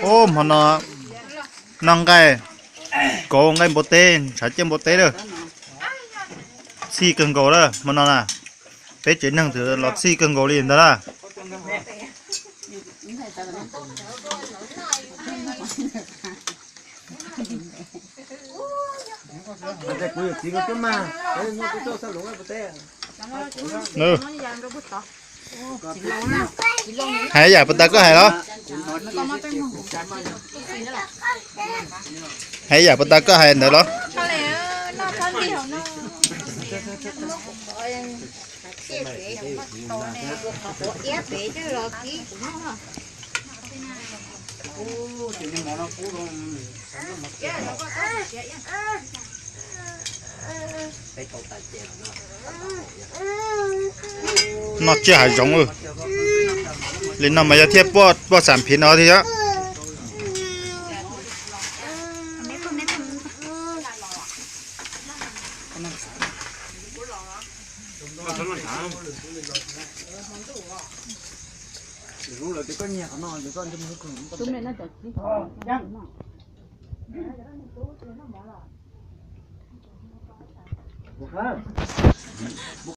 Ub, hmo no noj nqaij kauv, nqaij npua teb, ntshav ciaj npua teb lawm. Txhij kawg nkaus lawm hmo no na. Peb tsev neeg twb los txhij kawg nkaus li ntag lawm. Hais yam puas tas koj hais los? Hais yam puas tas koj hais ntawd los? Noj tsiaj hav zoov. Li no mas yog thiaj poj xam phiv no thiab.